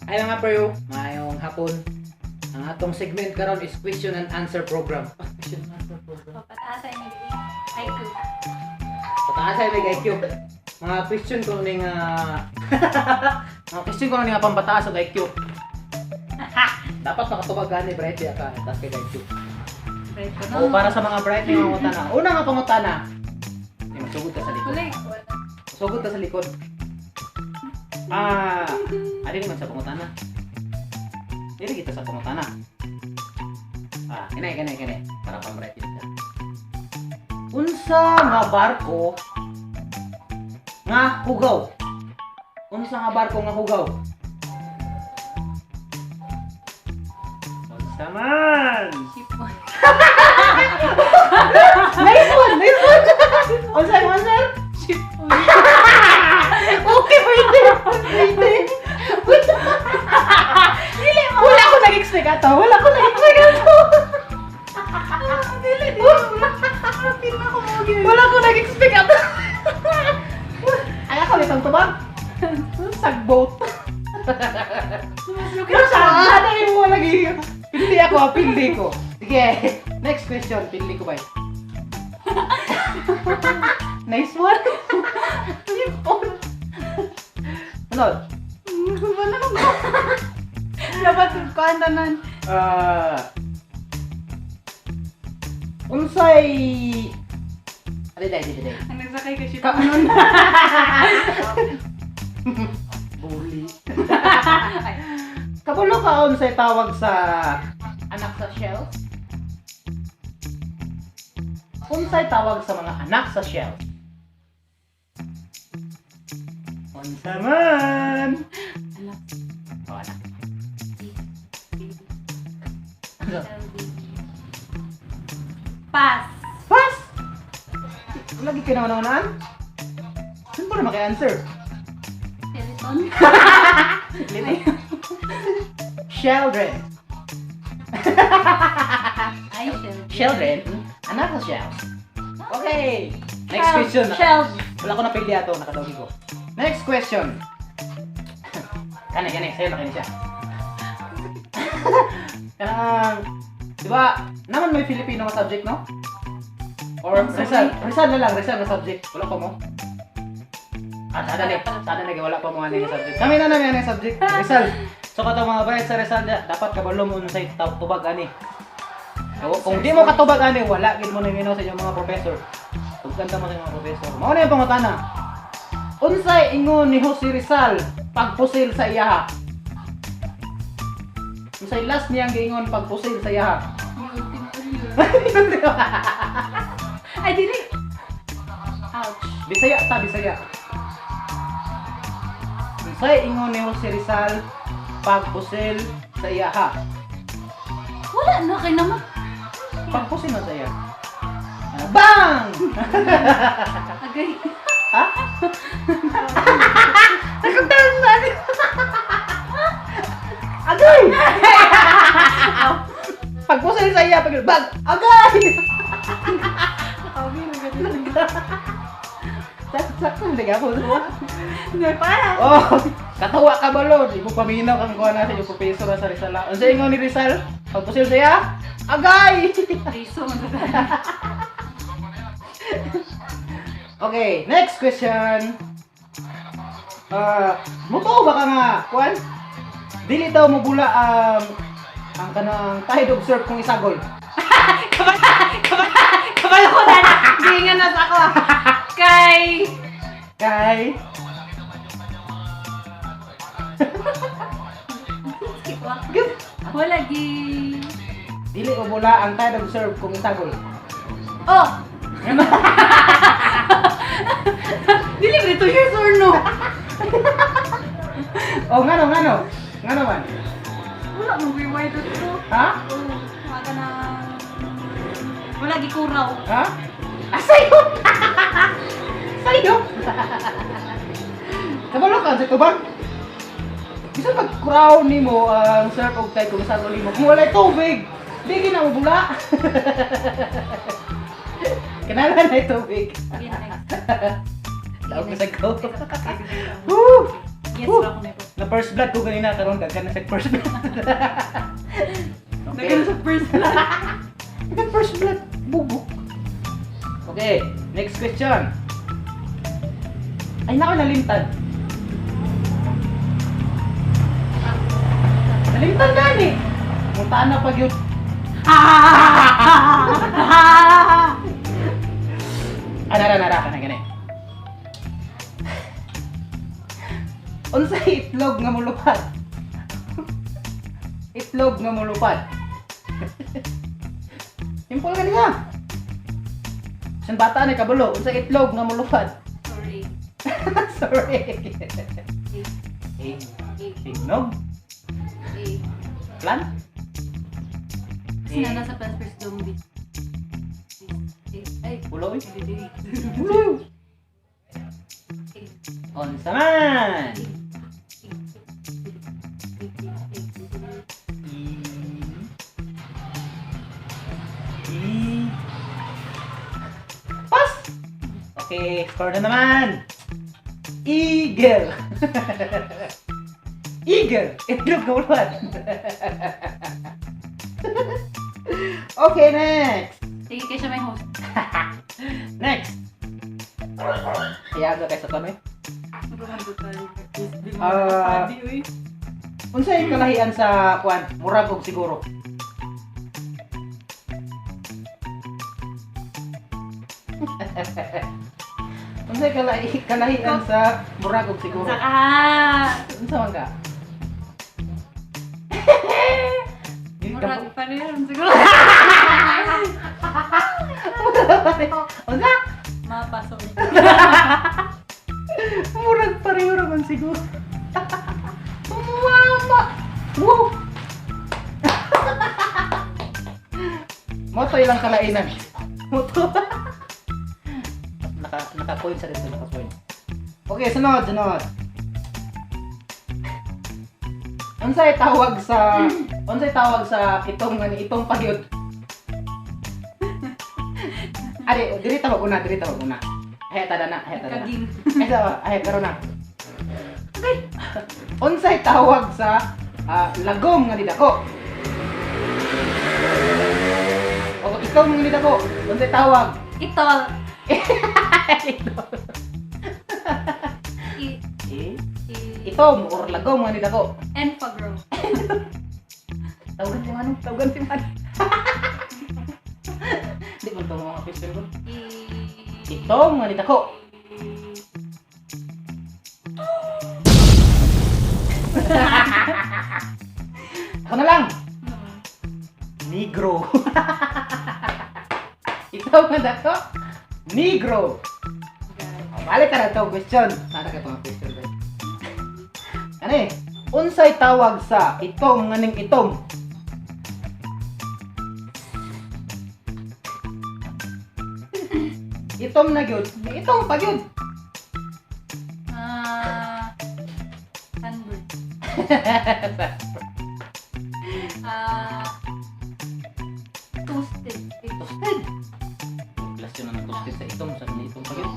Ay, mga pre, maayong hapon. Ang atong segment karon is question and answer program. Ah, question and answer program. Papataasan niyo IQ. Pataas ay may IQ. Mga question ko ning mga question ko ning nga pampataas og IQ. Dapat makatubag gani, bright ya ka, taas kay IQ. Right ko O para sa mga bright nga mangutana. Una nga pangutana. Ay, magsugod ka sa likod. Huli. Sugod ka sa likod. Ah, ari naman sa pangutana. Dili kita sa pangutana. Ah, kini kini kini para pang-bright yun siya. Unsa nga barko nga hugaw? Unsa nga barko nga hugaw? Unsa man? Ship. Nice one! Nice one! Unsa ang answer? Ship. Okay, pwede! Pwede! Dili mo. Wala ko nag-expect ato. Wala ko nag-expect ato. Dili, dili. Apil na ko mo gyud. Wala ko nag-expect ato. Ay, ako may tubag. Sagboat. Pero saan? Sana yung mo lagi. Pili ako, ah, pili ko. Sige, next question. Pili ko ba? Nice one. Sipon. Ano? Wala ko. Dapat kuan tanan. Ah. Unsay. Dali, dali, dali. Ang nagsakay ka ship Ka- nun. Bully. Kabalo ka unsay tawag sa anak sa shell? Unsay tawag sa mga anak sa shell? Unsa man? Anak. Oh, anak. Ano? Pass. Pass! Lagi ka naman naman. Saan na maki-answer? Skeleton. Children. Ay, shell. Children? Anak sa shell. Okay. Next question. Shell. Wala ko napili ato, nakadawgi ko. Next question. Kani, kani, sa'yo na kani siya. Kanang, di ba, naman may Filipino nga subject, no? Or Ang Rizal, Rizal na lang, Rizal na subject. Wala pa mo? Ah, sada na, sada na, wala pa mo nga nga subject. Kami na namin nga subject, Rizal. So kato mga bayad sa Rizal, dapat kabalo mo unsay tubag ani. So, kung di mo katubag ani, wala gid mo nanginaw sa inyong mga professor. Tugkanta mo sa inyong mga professor. Mao na yung pangutana. Unsay ingon ni Jose Rizal pagpusil sa iyaha? Unsay last niyang giingon pagpusil sa iyaha? Ay, dili. Ouch. Bisaya ta, Bisaya. Unsay ingon ni Jose Rizal pagpusil sa iyaha? Wala na kay naman. Pagpusil na sa iya. Ah, bang! Agay. Ha? Nakatawag na Agay! Pagpusil sa iya, pag bag, agay! Nakawin na ganun. Sakto, hindi ka po. Hindi pa. Oh, katawa ka ba, Lord? Ibo paminaw kang kuha natin yung professor sa Rizal. Ang sa ingon ni Rizal, pagpusil sa iya, agay! Riso man sa Okay, next question. Ah, mutuo ba ka nga, kuan? Dili daw mo bula ang kanang Tide of Surf kung isagol. Kabalo ko na. Giingan na sa ako. Ah. Kay. Kay Skip wa. Wala gi. Dili mo bula ang Tide of Surf kung isagol. Oh. Dili ba ito yes or no? Oh, ngano ngano? Ngano man? Wala mo wiway dito. Ha? Oh, wala na. Wala gi kuraw. Ha? Ah, sayo! Sayo! Kabalo ka sa tubag. Bisan pag crown nimo ang surf og tide kung isagol nimo, kung walay tubig, di gina mo bula. Kinahanglan na tubig. Sige, next. Daog sa ko. Woo! Yes, wala ko na. Na first blood ko ganina, karon daghan na sa first blood. Okay. Nagano sa first blood. Daghan first blood. Bugok. Okay, next question. Ay, nako, nalimtan. Nalimtan gani. Muntaan na pag yun. Ah, nara, nara, kana gani. Unsay itlog nga mulupad? Itlog nga mulupad. Simple gani nga. San bata ni kabalo, unsay itlog nga mulupad? Sorry. Sorry. A. Egg. A. Ignog? A. Plan? Kasi na nasa Plants vs. Zombies. A. Ay. Ulo, oy. A. Ulo. Unsa man? I. I. Pass! Okay, score na naman. Eagle. Eagle. Itlog na ulad. Okay, next. Sige, kayo siya may host. Next. Kaya kay sa kami. Ah. Unsay kalahian sa kuan? Murag og siguro. Unsay kalahian sa murag og siguro? Saka! Unsa man ka? Murag pa rin. Siguro. Unsa? Mapa, sorry. Murag pareho ra man siguro. Mama! Wow! Moto ilang kalainan. Moto. Naka-point sa dito, naka-point. Okay, sunod, sunod. Unsay tawag sa itong ani itong pagyud? Ari, diri tawag una, diri tawag una. Ay, tada na, ay, tada na. Kaging. Ay, tawa, ay, karon na. Okay. Unsay tawag sa lagom nga nidako? O itom nga nidako, unsay tawag? Itol. Ito. I. Eh, I. itom or lagom nga nidako. Enfagro. Tawagan si Manong, tawagan si Manong. Hindi ko ito mga question ko. I. Itom nga nidako. Ako na lang. Negro. Ikaw nga dako? Negro. O, balik ka na ito, question. Nasa ka itong question. Ba? Ano eh? Unsay tawag sa itom nga ning itom? Itom na gyud. Itom pa gyud. Ah, sunburn. Ah, toasted. Toasted. Plus yun ang toasted sa itom. Sa itom pa gyud.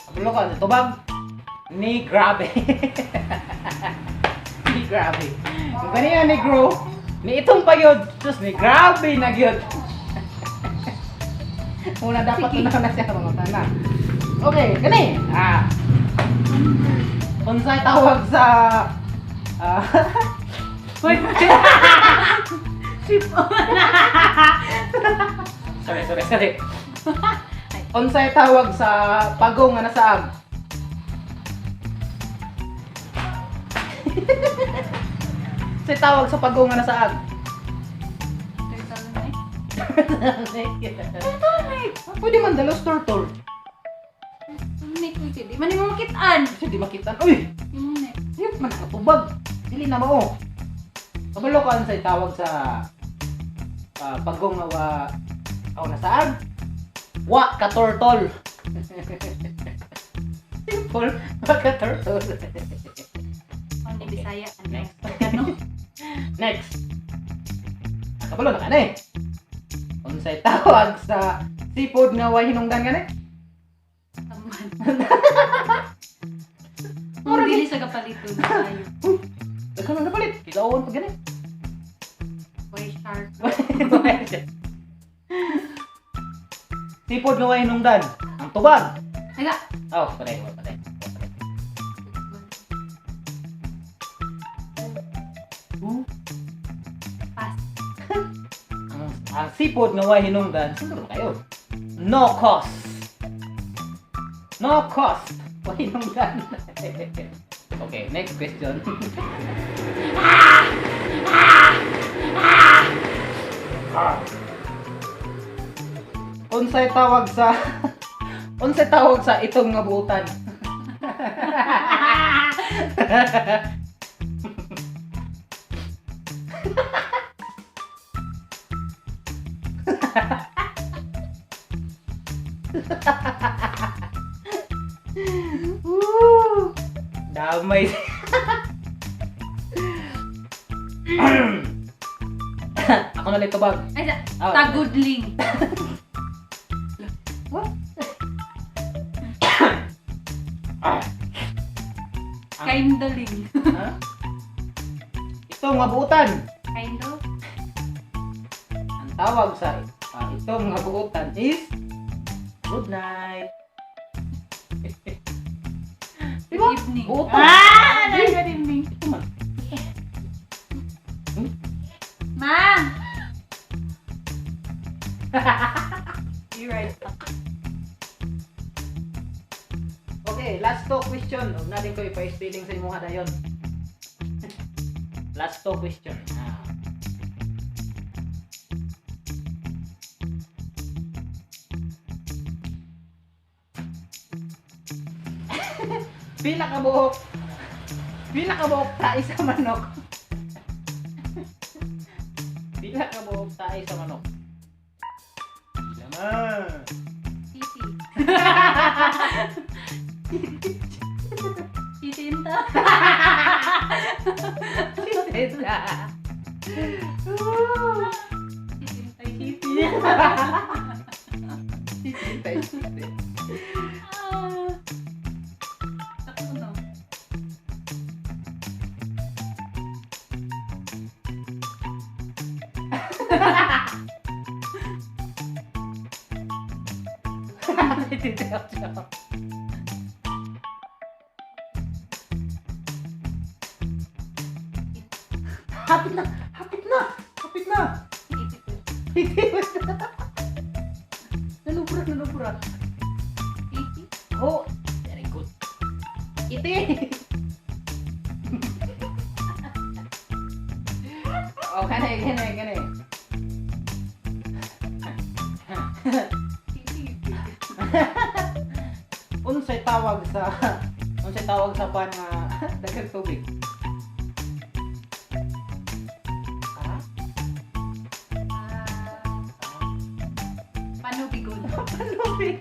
Kabulo ka, tubag. Ni grabe. Ni grabe. Kung ganiya ni grow, ni itong pa yun. Sus, ni grabe na gyud. Una dapat Sige. una na siya mga tana. Okay, gani. Ah. Unsay tawag sa Wait, ship on. Sorry, sorry, sorry. Unsay tawag sa pagong nga nasaag? Unsay tawag sa pagong nga nasaag? Turtleneck. Pwede man dalos turtle. Turtleneck. Di man mo makitaan. Kasi di makita. Uy! Yung neck. Yun man nakatubag. Dili na mao. Kabalo ka unsay tawag sa pagong nga wa aw nasaag? Wa ka turtle. Simple, wa ka turtle. Ano Bisaya? Ano? Next. Ano? Next. Kabalo na ka na eh. Unsay tawag sa seafood nga way hinungdan gani? Tamban. Kung dili sa siya kapaliton. Ayo. Daghan man napalit. Kilawon pa gani. Boy shark. Seafood nga way hinungdan. Ang tubag. Aga. Oh, patay, patay. Patay. Ooh. Pass. Ang seafood nga way hinungdan, siguro kayo. No cost. No cost. Way hinungdan. Okay, next question. Unsay tawag sa itong nga buutan? Woo! Damay. Ako na lang tubag. Ay, sa, Oh. tagudling. What? Kindaling. Ha? Itong nga buutan. Kindo? Ang tawag sa itong nga buutan is good night. Diba? Good evening. Buutan. Ah! Good evening. Ito man. Ma! Be right back. Okay, last two question. Huwag natin ko ipa-spelling sa imong hadayon. Last two question. Ah. Pila ka buhok? Pila ka buhok tae sa manok? Pila ka buhok tae sa manok? Pila man. Titi. Titinta. Tita. Titinta. Titi. Tita. Tita. Ah. Sakto, no? Tita. Hapit na! Hapit na! Hapit na! 82. Nanubra, nanubra. 80? Oh, very good. Iti! Oh, kani, kani, kani. 80. Unsay tawag sa pan nga daghang tubig? Ah? Ah, panubigon. Panubig.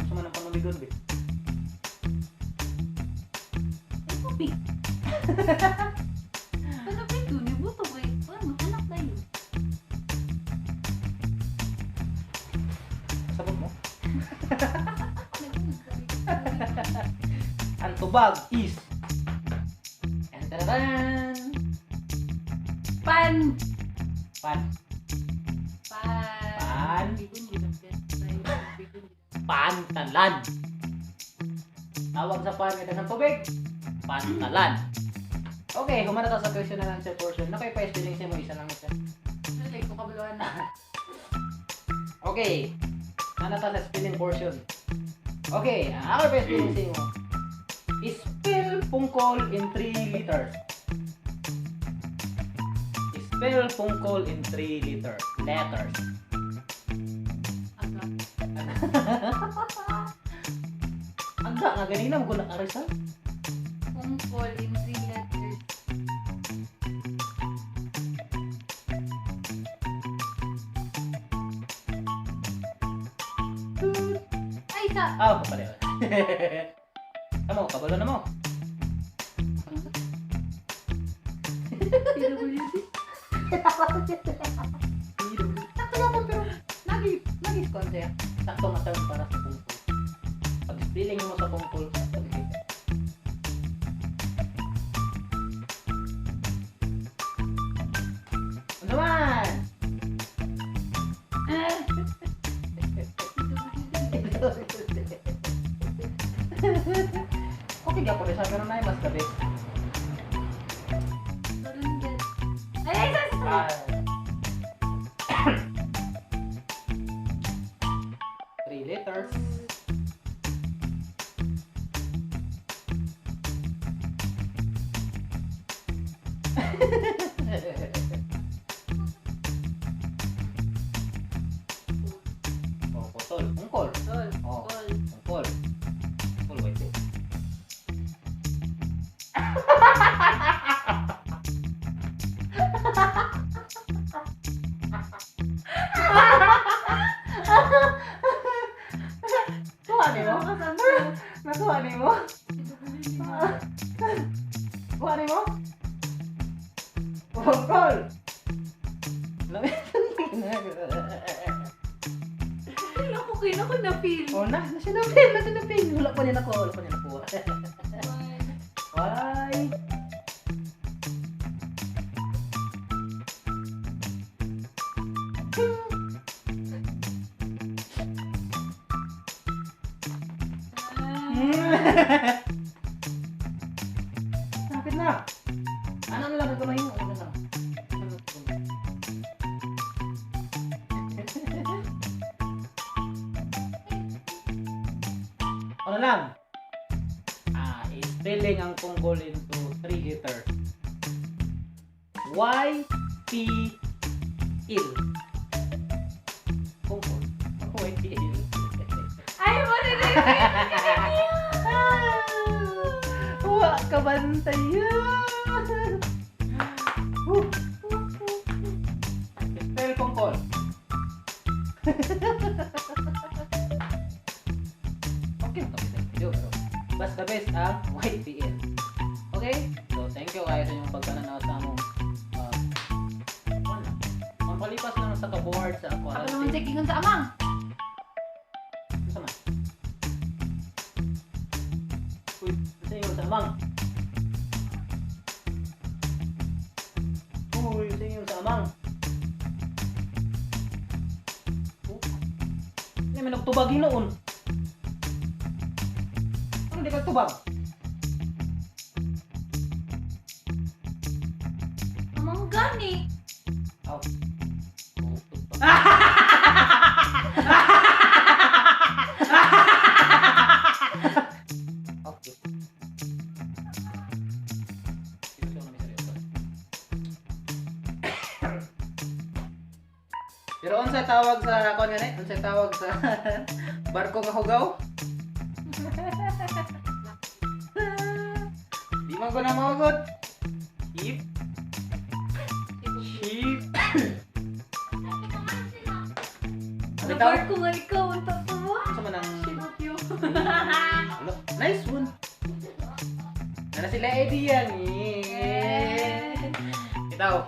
Gusto mo ng panubigon, be? Panubig. Panubigon, yung buto ko eh. Ano, anak na yun. Sabot mo? Ang tubag is Tararan! Pan. Pan. Pan. Pan. Bigon, yun ang best. Bigon, yun. Pantalan. Tawag sa pan nga daghang tubig. Pantalan. Okay, humana ta sa question and answer portion. Nakay pa spelling sa mo isa lang siya. Dali ko kabaluan na. Okay. Nana ta sa spelling portion. Okay, ako pa spelling sa mo. Spell pungkol in 3 liters. Spell pungkol in 3 liter letters. Aga. Aga nga ganina mo ko nakarisal. Pungkol in three letters. Ay, sa. Ah, pareho. Tamo, kabalo na mo. PWD. Sakto naman pero nagi konti. Sakto nga term para sa pungkol. Pag spelling mo sa pungkol, sakto gyud. Ah. Three letters. Oh, putol. Ungkol. Tol. Oh. Tol. Ungkol. Ungkol, wait eh. Kuha ni mo? Nakuha ni mo? Kuha ni mo? Ungkol! Ako kaya ako na feel. Oh, na, nasinapin, nasinapin. Wala pa niya nakuha, wala pa niya nakuha. Why? Sakit na. Ano na lang gagawin mo? Ano na lang? Ano na lang? Ano lang? Ah, spelling ang tungkol into 3 letters. Y P L. Tungkol. Y P L. Ay, marinig. Wa ka bantay. Spell tungkol. Okay, ito video pero basta best ang YPL. Okay? So, thank you kayo sa inyong pagpananaw sa among wala. Pampalipas lang sa kaboard sa Ako naman quarantine. checking sa amang. Ano man? Uy, sa inyo sa amang. Uy, sa inyo sa amang. Oh. Hindi may nagtubag noon. Ano di ka tubag? Amang gani. Aw. Okay. Pero unsay tawag sa kuan gani? Unsay tawag sa barko nga hugaw? Di man ko na mahugot. Ship. Ship. Ano Nabar ko nga ikaw. Ang tawa. Unsa man ang Shape of you. Ano? Nice one. Nana sila Eddie yan. Eh. Itaw.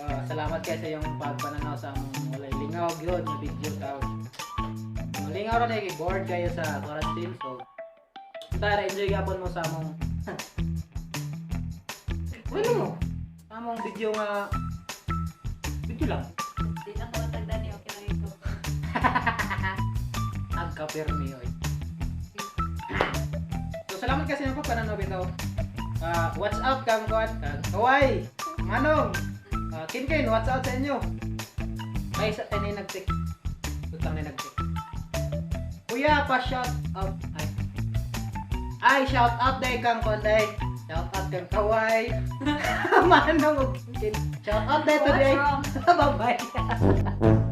Ah, salamat kayo sa iyong pagpananaw sa among walay lingaw gyud na video tao. Ang lingaw ra na bored kayo sa quarantine, so tara, enjoy gapon mo sa among ano mo? Sa among video nga video lang. Di na ko matagdan ni okay lang ito. Agka-permi oy. So salamat kasi ng pagpananaw bitaw. Ah, what's up kang kuan kang Kawai. Manong. Ah, Kinkin, what's up sa inyo? Ay sa ay nag-text. Tutang na nag-text. Kuya, pa shout out. Ay. Ay, shout out day kang kuan day. Shout out kang Kawai. Manong ug Kinkin. Shout out day What's today. wrong? Bye-bye.